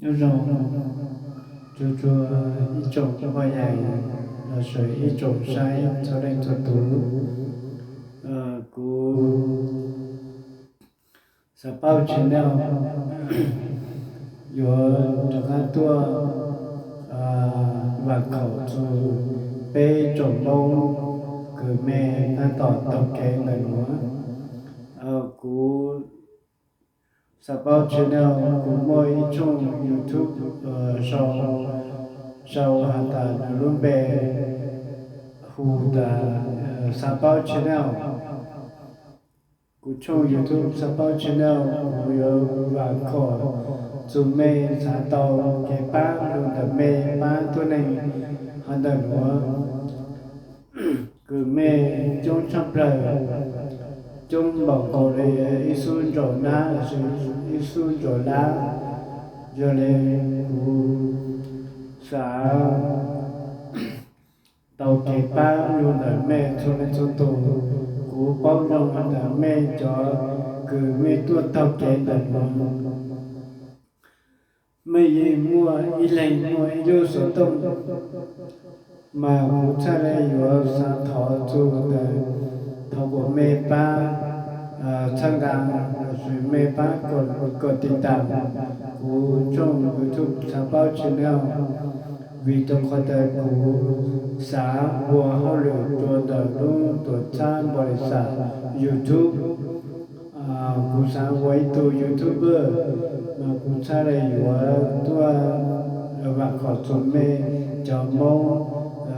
Nyob zoo tsuag tsuag ib tsoom poj yam los sis ib tsoom saib txhua leej txhua tus. Kuv Xav Paub Channel yuav rov qab tuaj vam khom txug peb tsoom Hmoob kws mej tab tom taug kev ntawm nuav. Kuv Xav Paub Channel, kuv muaj ib tshooj YouTube sau has tas nws lub npe hu tas Xav Paub Channel. Kuv tshooj YouTube Xav Paub Channel, kuv yuav vam khom txug mej xav tau kev pab lug ntawm mej pab tuab neeg hov ntawm nuav kws mej coob tshaj plawg, coob npaum nkaus li ib xub ntsaum nab los sis ib xub ntsaum lab. Yog li kuv xav tau kev pab lug ntawm mej txhua leej txhua tus. Kuv paub zoo has tas mej cov kws mej tuaj taug kev ntawm nuav, mej yeej muaj ib leeg muaj ib lub xov tooj, mas kuv txhaj le yuav xav thov txug ntawm, thov kom mej pab txhawb nqa los sis mej pab kom tiv tas kuv tshooj YouTube Xav Paub Channel, vim rau qhov tas kuv xav ua hauj lwm rua ntawm lub tuam txhab npaum li xav YouTube. Kuv xav ua ib tug YouTuber, mas kuv txhaj le yuav tuaj vam khom txug mej cov Moob,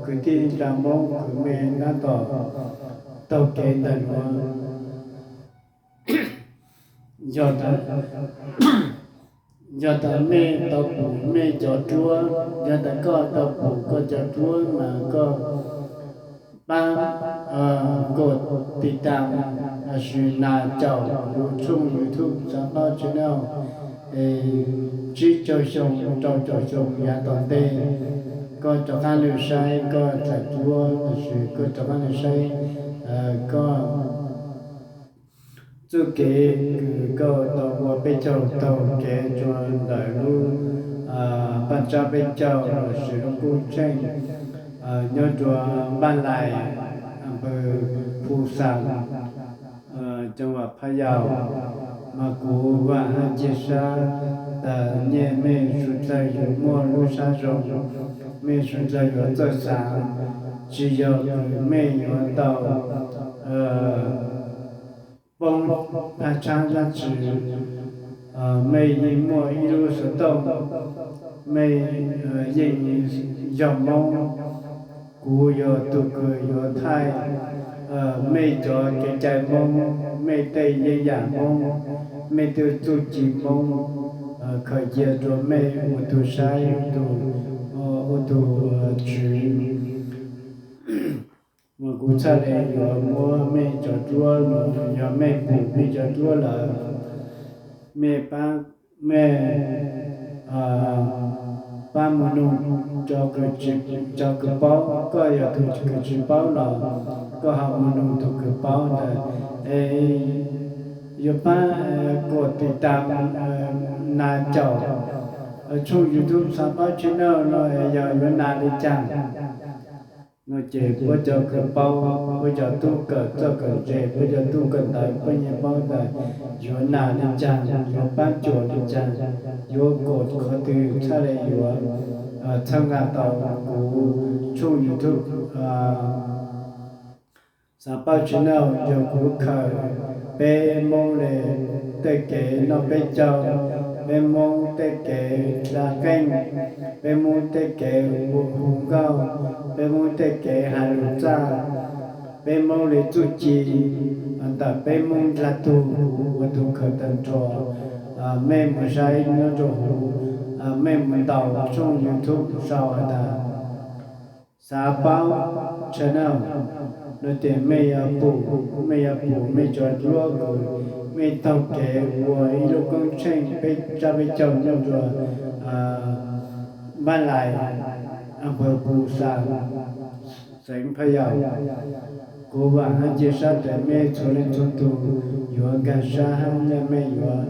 kwv tij neej tsa Moob kws mej tab tom taug kev ntawm nuav. Yog tas mej tau pum mej cov duab, yog tas koj tau pum koj cov duab mas koj pab kom tiv tas los sis nas caum kuv tshooj YouTube Xav Paub Channel es tsib caug xyoo rau caum xyoo yav tom ntej, koj rov qab lug saib koj txais duab los sis koj rov qab lug saib koj txuj kev kws koj tau ua peb caug taug kev rua ntawm lub Npaj Tsab Peb Caug los sis lub koob tsheej nyob rua Npaj Lais, npawg Phu Xas, cov vam Phaj Yaus. Mas kuv vam hab cia sab tas nyaj mej suav dlawg yuav muaj lub sab zoo, mej suav dlawg yuav txawj xav, tsis yog kws mej yuav tau poob phaj tshab dlaab tsi. Mej yeej muaj ib lub xov tooj, mej yeej yog Moob. Kuv yog tug kws yuav thaij mej cov kev cai Moob, mej tej yeeb yam Moob, mej tej txuj ci Moob, khaws cia rua mej ua tug saib, ua tug tswv. Mas kuv txhaj le yuav muab mej cov duab, yog mej pum mej cov duab lawm, mej pab, mej pab mus nug cov kws paub. Koj yog tug kws tsis paub los koj ho mus nug tug kws paub ntawd es yuav pab kom tiv tas, nas caum tshooj YouTube Xav Paub Channel no es yog yuav nas li caag no ces puab cov kws paub, puab cov tub kawm txawj kawm ntse, puab cov tub kawm ntawv puab yeej paub tas yuav nas li caag, yuav pab cuam li caag, yuav kom qhov twg txhaj le yuav txhawb nqa tau kuv tshooj YouTube Xav Paub Channel. Yog kuv khaws peb Moob le tej kev noj peb caug, peb Moob tej kev dlaa qeej, peb Moob tej kev hu nkauj, peb Moob tej kev has lus txaj, peb Moob le txuj ci ntawm peb Moob dlaag tug, kuv ua tug khaws tag nrho. Mej mus saib nyob rua huv, mej mus ntaus tshooj YouTube sau has tas Xav Paub Channel no ces mej yuav pum, mej yuav pum mej cov duab kws mej taug kev ua ib lub koob tsheej peb tsab peb caug nyob rua Npaj Lais, npawg Phu Xas, xeev Phaj Yaus. Kuv vam hab cia sab tas mej txhua leej txhua tug yuav nkaag sab hab nyaj mej yuav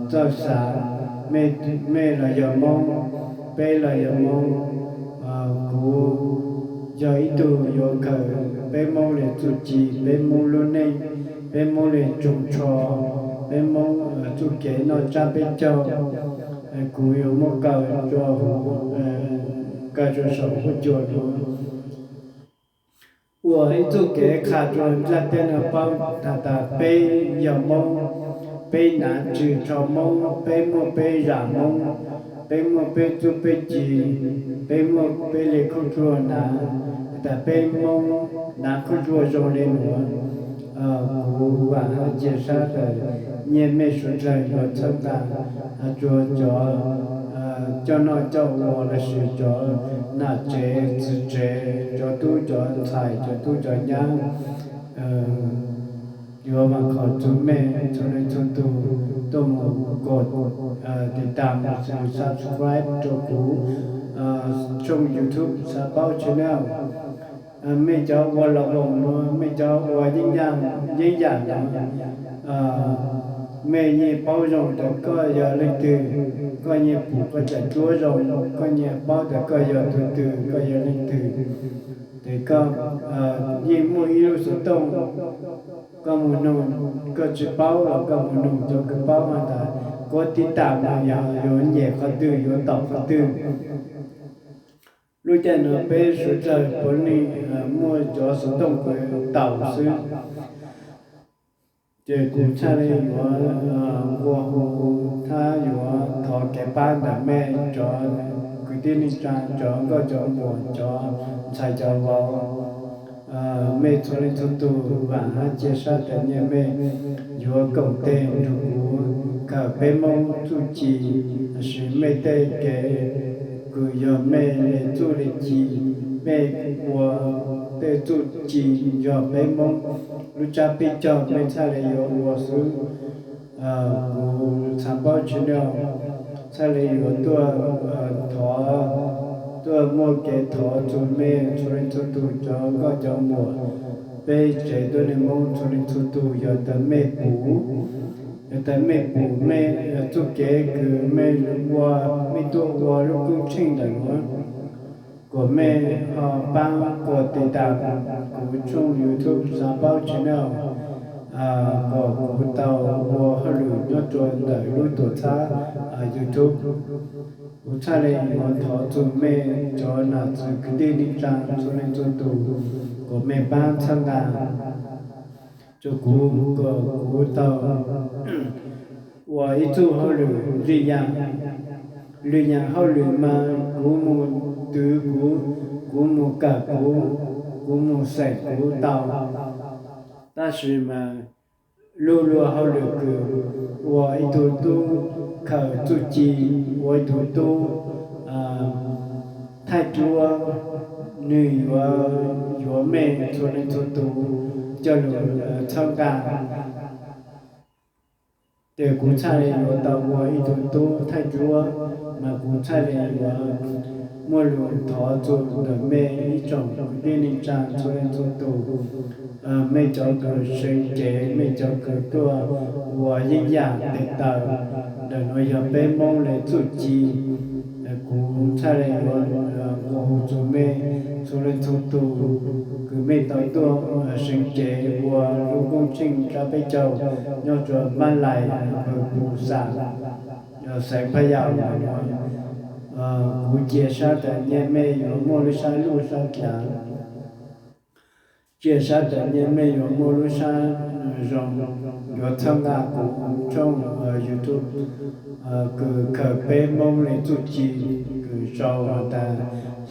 txawj xav Mej los yog Moob, peb los yog Moob, kuv yog ib tug yuav khaws peb Moob le txuj ci, peb Moob lub neej, peb Moob le tsoo tsho, peb Moob txuj kev noj tsab peb caug. Kuv yuav muab kaw rua huv, kaw rua saum huab cua nuav, ua ib txuj kev qha rua nplaj teb nuav paub has tas peb yog Moob, peb nav tsw tsho Moob, peb muaj peb zam Moob, peb muaj peb txuj peb ci, peb muaj peb le khaub dluag nav, has tas peb Moob nav khaub dluag zoo le nuav. Kuv vaam hab cia sab tas nyiaj mej suav dlawg yuav txhawb nqaa, has tsuas cov coj noj coj ua lossis cov nam tsev txiv tsev, cov tub cov ntxhais, cov tub cov nyab, yuav vaam khom txug mej txhua leej txhua tug tuaj mus kos tiv tas, subscribe rua kuv tshooj YouTube Xav Paub Channel. Mej cov ua los voos nuav, mej cov ua yeeb yam nuav, mej yeej paub zoo tas koj yog leej twg, koj yeej pum koj daim duab zoo, koj yeej paub tas koj yog tug twg, koj yog leej twg. Tes koj yeej muaj ib lub xov tooj, koj mus noog, koj tsi paub los koj mus noog cov kws paub has tas kuv tiv tas mas yog yuav nyem qhov twg yuav taum qhov twg. Lub caij nuav peb suav dlawg puav leej muaj cov xov tooj kws taum xwb. Ces kuv txhaj le yuav nqua hu hab yuav thov kev pab ntawm mej cov kwv tij neej tsaa, cov nkauj cov muam, cov ntxhais cov vauv, mej txhua leej txhua tug vaam hab cia sab tas nyiaj mej yuav koom teg nrug kuv khaws peb Moob txuj ci, lossis mej tej kev kws yog mej le txuj le ci, mej ua tej txuj ci yog peb Moob lub tsab peb caug mej txhaj le yuav ua xwb. Kuv Xav Paub Channel txhaj le yuav tuaj thov, tuaj muaj kev thov txug mej txhua leej txhua tug cov nkauj cov muam, peb tsev tuab neeg Moob txhua leej txhua tug, yog tas mej pum, yog tas mej pum mej txuj kev kws mej ua, mej tuaj ua lub koob tsheej ntawm nuav, kuas mej ho paab kuas tiv tas kuv tshooj YouTube Xav Paub Channel, kuas kuv tau ua hauj lwm nyob rua ntawm lub tuam txhab YouTube. Kuv txhaj le yuav thov txug mej cov nam txwv kwv tij neej tsaa txhua leej txhua tug, kuas mej paab txhawb nqaa rua kuv, kuas kuv tau ua ib txuj hauj lwm lwm yaam. Lwm yaam hauj lwm mas kuv mus twv kuv, kuv mus kawm kuv, kuv mus xeem kuv tau. Tab sis mas luag luag hauj lwm kws ua ib tug tub khaws txuj ci, ua ib tug tub thaij duab, nwg yuav, yuav mej txhua leej txhua tug coj lug txhawb nqaa. Tes kuv txhaj le yuav tau ua ib tug tub thaij duab, mas kuv txhaj le yuav muaj lug thov txug ntawm mej ib tsoom kwv tij neej tsaa txhua leej txhua tug, mej cov kws seev cev, mej cov kws tuaj ua yeeb yam tes taw, ntawm nuav yog peb Moob le txuj ci. Kuv txhaj le yuav nqua hu txug mej txhua leej txhua tug kws mej tau tuaj seev cev ua lub koob tsheej tsab peb caug nyob rua Npab Lais, npawg Pus Xam, xeev Phaj Yaum ntawm nuav. Kuv cia sab tas nyiaj mej yuav muaj lub sab luj sab dlav, cia sab tas nyiaj mej yuav muaj lub sab zoo, yuav txhawb nqaa kuv tshooj YouTube kws khaws peb Moob le txuj ci, kws sau has tas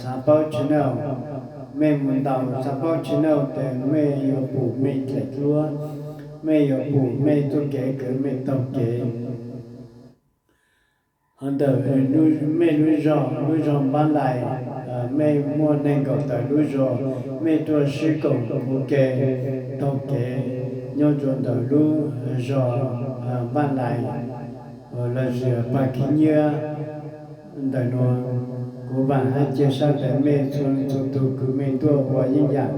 Xav Paub Channel. Mej mus ntaus Xav Paub Channel tes mej yuav pum mej daim duab, mej yuav pum mej txuj kev kws mej taug kev. Hov ntawm mej lub zog, lub zog Npab Lais, mej muaj neeg nkaum tawm lub zog, mej tuaj sib koom ua ke taug kev nyob rua ntawm lub zog Npab Lais lossis Pag Khib Nyiab ntawm nuav. Kuv vaam hab cia sab tas mej txhua leej txhua tug kws mej tuaj ua yeeb yam,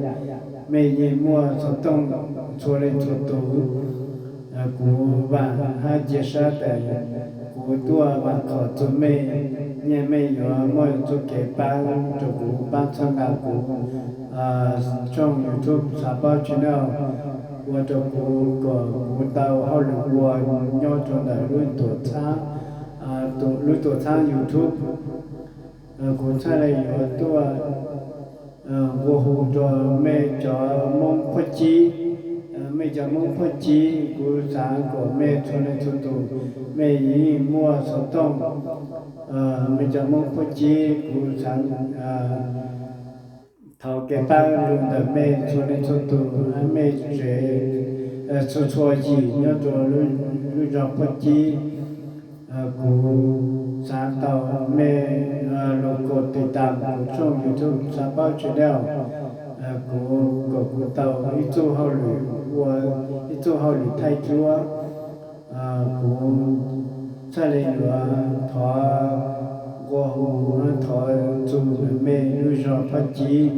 mej yeej muaj xov tooj txhua leej txhua tug. Kuv vaam hab cia sab tas kuv kuv tuaj vam khom txug mej, nyaj mej yuav muaj txuj kev paab rua kuv, paab txhawb nqa kuv tshooj YouTube Xaav Paub Channel, ua rua kuv kom kuv tau hauj lwm ua nyob rua ntawm lub tuam txhab, lub tuam txhab YouTube. Kuv txhaj le yuav tuaj nqua hu rua mej cov Moob Phuaj Cib, mej cov Moob Phuaj Cib, kuv xaav kom mej txhua leej txhua tug, mej yeej muaj xov tooj. Mej cov Moob Phuaj Cib, kuv xaav thov kev paab lug ntawm mej txhua leej txhua tug, mej tsev txhua txhua yim nyob rua lub zog Phuaj Cib. Kuv xaav tau mej lug kov tiv tam kuv tshooj YouTube Xaav Paub Channel, kuv kom kuv tau ib txuj hauj lwm, ua ib txuj hauj lwm thaij duab. Kuv txhaj le yuav thov nqua hu, thov txug ntawm mej lub zog Phuaj Cib,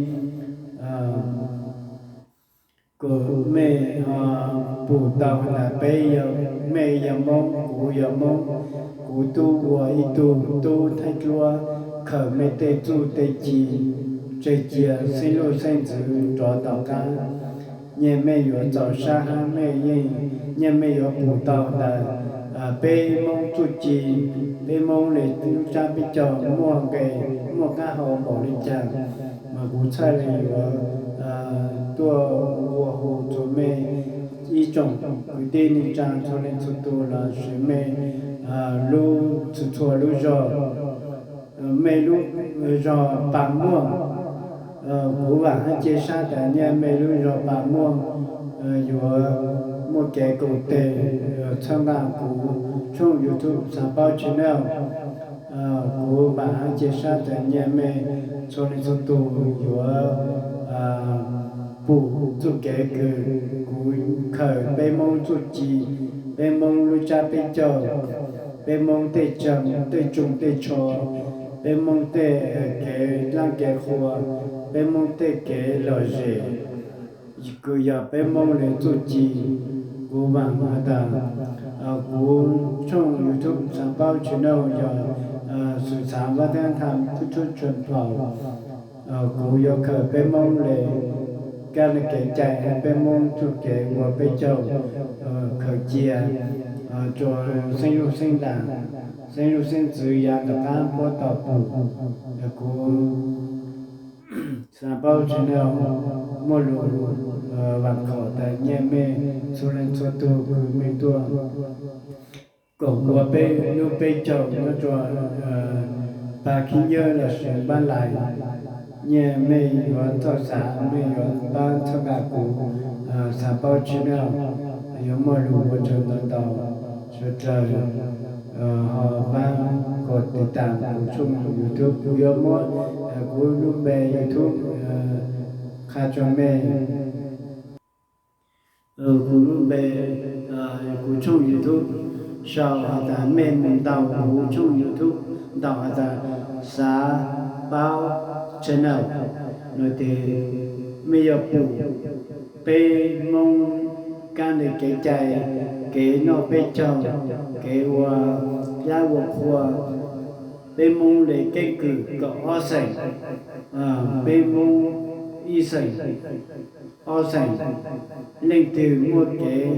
kom mej ho pum tau has tas peb, mej yog Moob, kuv yog Moob, kuv tub ua ib tug tub thaij duab, khaws mej tej txuj tej ci, tseg cia xeeb luj xeeb ntxwv rov tom qaab. Nyaj mej yuav txaus sab hab mej yeej, nyaj mej yuav pum tau tas peb Moob txuj ci, peb Moob le lub tsab peb caug muaj nqe, muaj qaab hau npaum le caag, mas kuv txhaj le yuav tuaj nqua hu txug mej ib tsoom kwv tij neej tsaa txhua leej txhua tug lossis mej lub txhua txhua lub zog, mej lub zog Pas Muaj. Kuv vaam hab cia sab tas nyaj mej lub zog Pas Muaj yuav muaj kev koom teg txhawb nqa kuv tshooj YouTube Xaav Paub Channel. Kuv vaam hab cia sab tas nyaj mej txhua leej txhua tug yuav pum txuj kev kws kuv khaws peb Moob txuj ci, peb Moob lub tsab peb caug, peb Moob tej tsoog tej tsho, peb Moob tej kev dlaab kev qhua, peb Moob tej kev lom zem, kws yog peb Moob le txuj ci. Kuv vaam has tas kuv tshooj YouTube Xaav Paub Channel yog Xwm Xaav Vab Thab Tham Tub Tub Tshua Plaus. Kuv yuav khaws peb Moob le kab le kev cai hab peb Moob txuj kev ua peb caug khaws cia rua xeeb luj xeeb ntaag, xeeb luj xeeb ntxwv yav tom qaab puab tau pum. Kuv Xaav Paub Channel muaj lug vaam khom tas nyaj mej txhua leej txhua tug kws mej tuaj koom ua peb lub peb caug nyob rua Pas Khib Nyiab lossis Npab Lais. Nyaj mej yuav txhawj xaav, mej yuav paab txhawb nqa kuv Xaav Paub Channel, yuav muaj lug ua tsaug ntau ntau. Suav dlawg ho paab kov tiv tam kuv tshooj YouTube, kuv yuav muab kuv lub npe YouTube qha rua mej. Kuv lub npe, kuv tshooj YouTube sau has tas mej moog ntaus kuv tshooj YouTube ntaus has tas Xaav Paub Channel no tes mej yuav pum peb Moob kab le kev cai, kev noj peb caug, kev ua dlaab ua qhua, peb Moob le keeb kwm kaum ob xeem, peb Moob ib xeem, ob xeem, leej twg muaj kev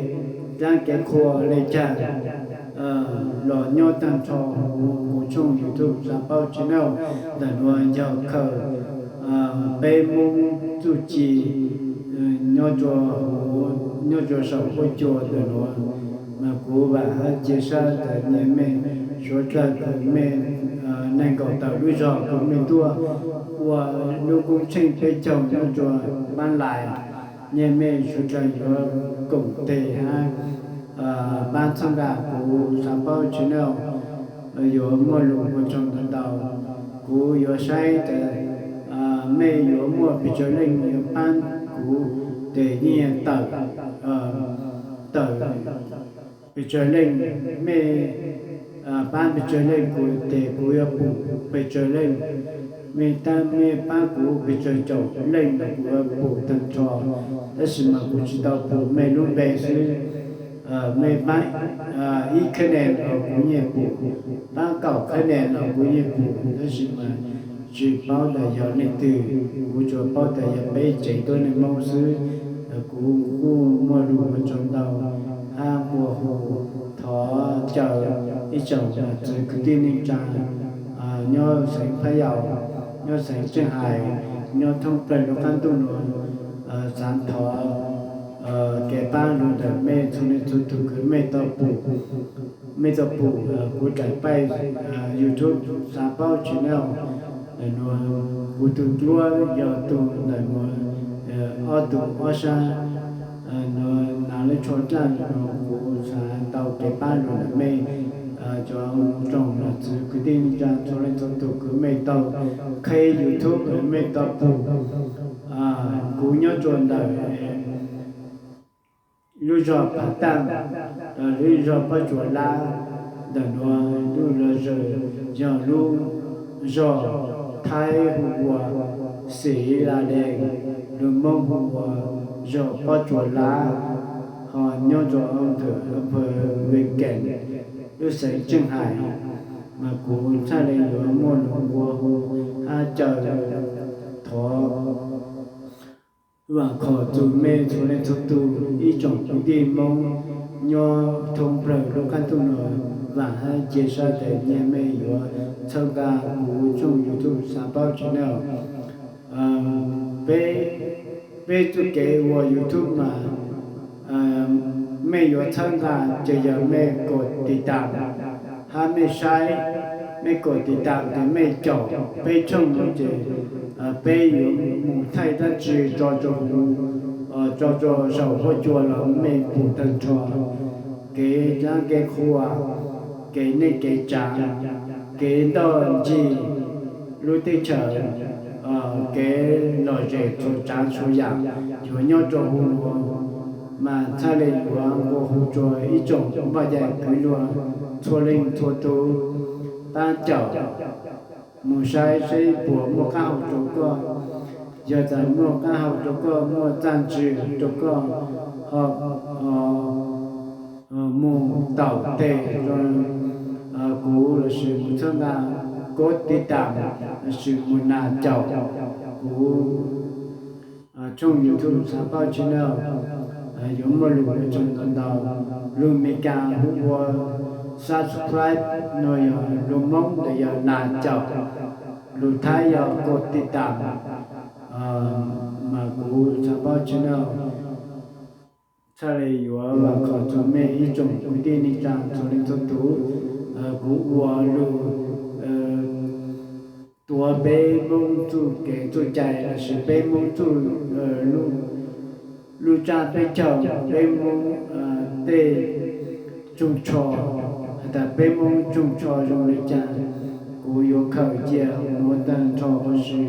dlaab kev qhua le caag los nyob taag nrho huv kuv tshooj YouTube Xaav Paub Channel ntawm nuav, yog khaws peb Moob txuj ci nyob rua huv, nyob rua saum huab cua ntawm nuav. Mas kuv vaam hab cia sab tas nyaj mej suav dlawg kws mej nees nkaum tawm lub zog kws mej tuaj ua lub koob tsheej peb caug nyob rua Npab Lais, nyaj mej suav dlawg yuav koom teg hab paab txhawb nqa kuv Xaav Paub Channel, yuav muaj lug ua tsaug ntau ntau. Kuv yuav saib tas mej yuav muaj pes tsawg leej yuav paab kuv tes yeej tawm, tawm pes tsawg leej, mej paab pes tsawg leej kuv tes kuv yuav pum pes tsawg leej. Mej, mej paab kuv pes tsawg caum leej los kuv yuav pum taag nrho, tab sis mas kuv tsi tau pum mej lub npe xwb. Mej paab ib khab nees los kuv yeej pum, paab kaum khab nees los kuv yeej pum, tab sis mas tsis paub tas yog leej twg, kuv tsuas paub tas yog peb tsev tuab neeg Moob xwb. Kuv kuj muaj lug ua tsaug ntau hab nqua hu thov caw ib tsoom nam txwv kwv tij neej tsaa nyob xeev Phab Yaum, nyob xeev Tseej Hais, nyob thoob plawg lub qaab ntuj nuav, xaav thov kev paab lug ntawm mej txhua leej txhua tug kws mej tau pum, mej tau pum kuv daim paij YouTube Xav Paub Channel ntawm nuav. Kuv tug duab yog tug ntawm nuav, ob tug ob sab nuav, nav lub tsho dlaaj nuav. Kuv xaav tau kev paab lug ntawm mej cov tsoom nam txwv kwv tij neej tsaa txhua leej txhua tug kws mej tau qheb YouTube, mej tau pum. Kuv nyob rua ntawm lub zog Phav Taaj, lub zog Pob Tsuas Lab ntawm nuav, lub lug zawm yog lub zog Thaib hu ua Xis Las Dees, lug Moob hu ua zog Pob Tsuas Lab, ho nyob rua ntawm Vee Keem, lub xeev Tseej Hais. Mas kuv txhaj le yuav muaj lug nqua hu hab caw thov vaam khom txug mej txhua leej txhua tug, ib tsoom kwv tij Moob nyob thoob plawg lub qaab ntuj nuav, vaam hab cia sab tas nyaj mej yuav txhawb nqaa kuv tshooj YouTube Xav Paub Channel. Peb, peb txuj kev ua YouTube mas mej yuav txhawb nqaa ces yog mej kov tiv tam hab mej saib, mej kov tiv tam ces mej caum peb tshooj nuav ces peb yuav mus thaij dlaab tsi tso rua huv, tso rua saum huab cua los mej pum tag nrho. Kev dlaab kev qhuas, kev neej kev tsaav, kev ntoj ncig lub teb chaws, kev lom zem txhua tsaav txhua yaam yuav nyob rua huv nuav. Mas txhaj le yuav nqua hu rua ib tsoom npoj yaj kwv luag txhua leej txhua tug paab caum mus saib seb puas muaj qaab hau rua koj. Yog tas muaj qaab hau rua koj, muaj txaaj ntsig rua koj, ho mus taum tes rua kuv lossis mus txhawb nqaa, kov tiv tam lossis mus nas caum kuv tshooj YouTube Xav Paub Channel, yuav muaj lug ua tsaug ntau ntau. Lug Meskas hu ua subscribe, nuav yog lug Moob ntawd yog nas caum, lug Thaib yog kov tiv tam. Mas kuv Xav Paub Channel txhaj le yuav vaam khom txug mej ib tsoom kwv tij neej tsaa txhua leej txhua tug. Kuv ua lug tuav peb Moob txuj kev txuj cai lossis peb Moob txuj lub tsaaj teb chaws, peb Moob tej tsoog tsho, has tas peb Moob tsoog tsho zoo le caag. Kuv yuav khaws cia nuav tag nrho huv si.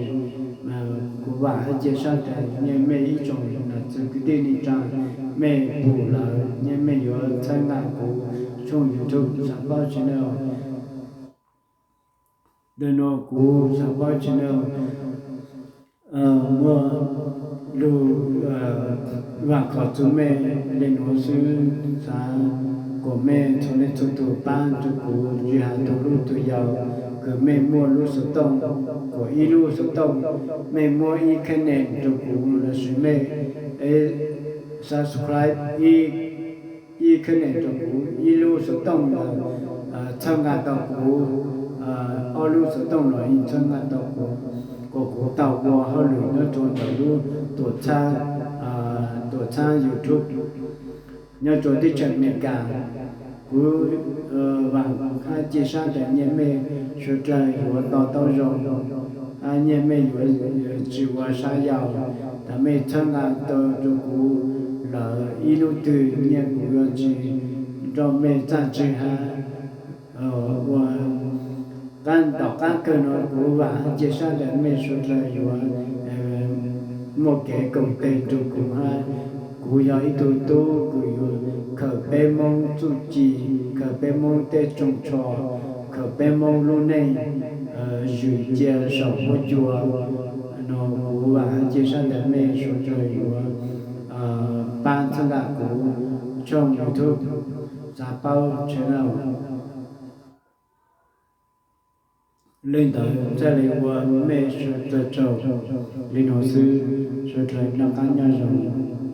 Kuv vaam hab cia sab tas nyaj mej ib tsoom nam txwv kwv tij neej tsaa, mej pum lawm nyaj mej yuav txhawb nqaa kuv tshooj YouTube Xav Paub Channel. Ntawm nuav kuv Xav Paub Channel muaj lug vaam khom txug mej le nuav xwb. Xaav kuas mej txhua leej txhua tug paab rua kuv tsi has tug lub tug yau, kws mej muaj lub xov tooj, kuas ib lub xov tooj mej muab ib khab nees rua kuv lossis mej subscribe ib khab nees rua kuv, ib lub xov tooj los txhawb nqaa tau kuv, ob lub xov tooj los yeej txhawb nqaa tau kuv, kuas kuv tau ua hauj lwm nyob rua ntawm lub tuam txhab, tuam txhab YouTube nyob rua teb chaws Amelikas. Kuv vaam hab cia sab tas nyaj mej suav dlawg yuav to taub zoo, hab nyaj mej yuav tsi ua sab yau. Tas mej txhawb nqaa tau rua kuv lawm, ib hnub twg nyaj kuv yuav tsi nrug mej txaaj ntsig hab ua qaab tom qaab kawg nuav. Kuv vaam hab cia sab tas mej suav dlawg yuav muaj kev koom teg rua kuv hab. Kuv yog ib tug tub kws yuav khaws peb Moob txuj ci, khaws peb Moob tej tsoog tsho, khaws peb Moob lub neej zwm cia saum huab cua. Nuav kuv vaam hab cia sab tas mej suav dlawg yuav paab txhawb nqaa kuv Tshooj YouTube Xav Paub Channel. Li ntawd thiaj li ua mej sawv daws tsaug. Li no xwb, sawv daws noj qab nyob zoo.